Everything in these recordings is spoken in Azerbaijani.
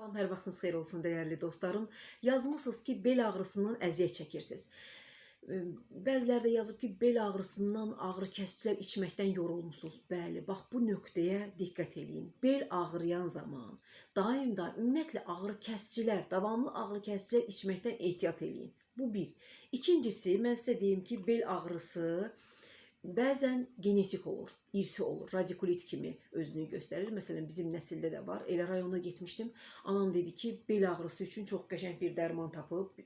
Salam, hər vaxtınız xeyir olsun dəyərli dostlarım. Yazmısınız ki, bel ağrısından əziyyət çəkirsiniz. Bəziləri də yazıb ki, bel ağrısından ağrı kəsicilər içməkdən yorulmusunuz. Bəli, bax bu nöqtəyə diqqət eləyin. Bel ağrıyan zaman daim da ümumiyyətlə ağrı kəsicilər, davamlı ağrı kəsicilər içməkdən ehtiyat eləyin. Bu bir. İkincisi, mən sizə deyim ki, bel ağrısı bəzən genetik olur, irsi olur, radikulit kimi özünü göstərir. Məsələn, bizim nəsildə də var. Elə rayona getmişdim. Anam dedi ki, bel ağrısı üçün çox qəşəng bir dərman tapıb.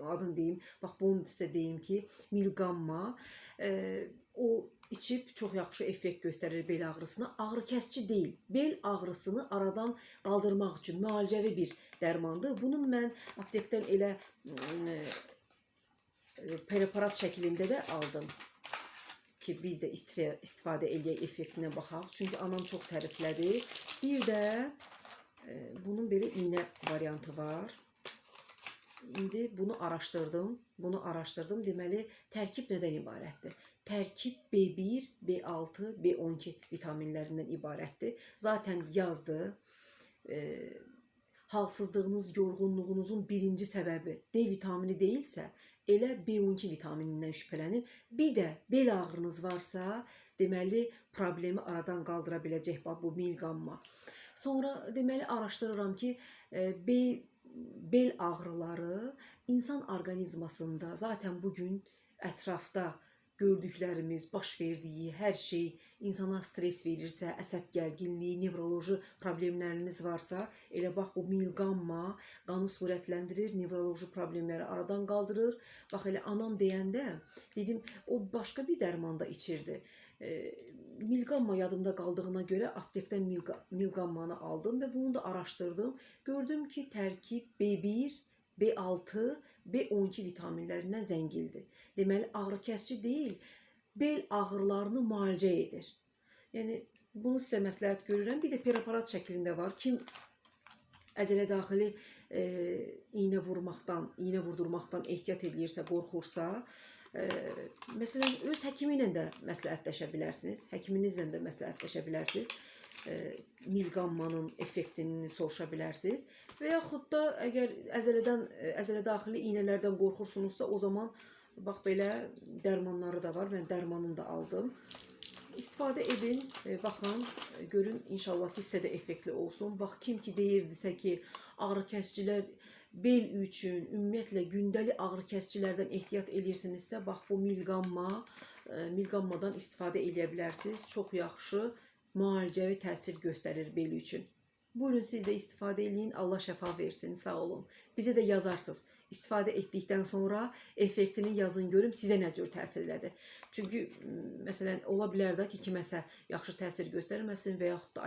Adını deyim, bax bunu sizə deyim ki, Milgamma. O içib çox yaxşı effekt göstərir bel ağrısına. Ağrı kəsici deyil, bel ağrısını aradan qaldırmaq üçün müalicəvi bir dərmandır. Bunun mən aptekdən elə preparat şəklində də aldım ki, biz də istifadə eləyək, effektinə baxaq. Çünki anam çox təriflədi. Bir də bunun belə iynə variantı var. İndi bunu araşdırdım. Bunu araşdırdım. Deməli, tərkib nədən ibarətdir? Tərkib B1, B6, B12 vitaminlərindən ibarətdir. Zaten yazdı. Halsızlığınız, yorğunluğunuzun birinci səbəbi D vitamini deyilsə, elə B12 vitaminindən şübhələnin. Bir də bel ağrınız varsa, deməli problemi aradan qaldıra biləcək bax bu Milgamma. Sonra deməli araşdırıram ki, bel ağrıları insan orqanizmasında zaten bugün ətrafda gördüklərimiz, baş verdiyi hər şey insana stres verirsə, əsəb gərginliyi, nevroloji problemləriniz varsa, elə bax bu Milgamma qanı sürətləndirir, nevroloji problemləri aradan qaldırır. Bax elə anam deyəndə dedim, o başqa bir dərman da içirdi. Milgamma yadımda qaldığına görə aptekdən Milgammanı aldım və bunu da araşdırdım. Gördüm ki, tərkib B1, B6, B12 vitaminlərindən zəngildir. Deməli, ağrı kəsici deyil, bel ağrılarını müalicə edir. Yəni, bunu sizə məsləhət görürəm. Bir də preparat şəklində var. Kim əzələ daxili iynə vurmaqdan, iynə vurdurmaqdan ehtiyat eləyirsə, qorxursa, məsələn, öz həkimi ilə də məsləhətləşə bilərsiniz. Həkiminizlə də məsləhətləşə bilərsiniz. Milgammanın effektini soruşa bilərsiniz. Və yaxud da əgər əzələ daxili iynələrdən qorxursunuzsa, o zaman bax belə dərmanları da var. Mən dərmanını da aldım. İstifadə edin, baxın, görün inşallah ki, sizə də effektli olsun. Bax, kim ki deyirdisə ki, ağrı kəsicilər bel üçün, ümumiyyətlə gündəlik ağrı kəsicilərdən ehtiyat eləyirsinizsə, bax bu Milgammadan istifadə eləyə bilərsiniz. Çox yaxşı müalicəvi təsir göstərir bel üçün. Buyurun siz də istifadə eləyin. Allah şəfa versin. Sağ olun. Bizə də yazarsınız. İstifadə etdikdən sonra effektini yazın görüm sizə nə cür təsir elədi. Çünki məsələn ola bilər də ki, kiməsə yaxşı təsir göstərməsin və yaxud da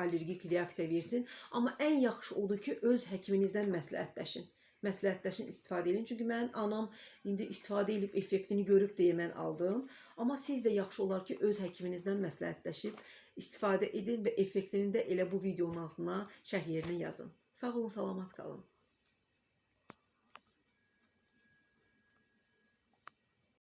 allergik reaksiya versin. Amma ən yaxşı odur ki, öz həkiminizdən məsləhətləşin. Məsləhətləşin, istifadə edin. Çünki mənim anam indi istifadə edib effektini görüb deyə mən aldım. Amma siz də yaxşı olar ki, öz həkiminizdən məsləhətləşib istifadə edin və effektini də elə bu videonun altına şərh yerinə yazın. Sağ olun, salamat qalın.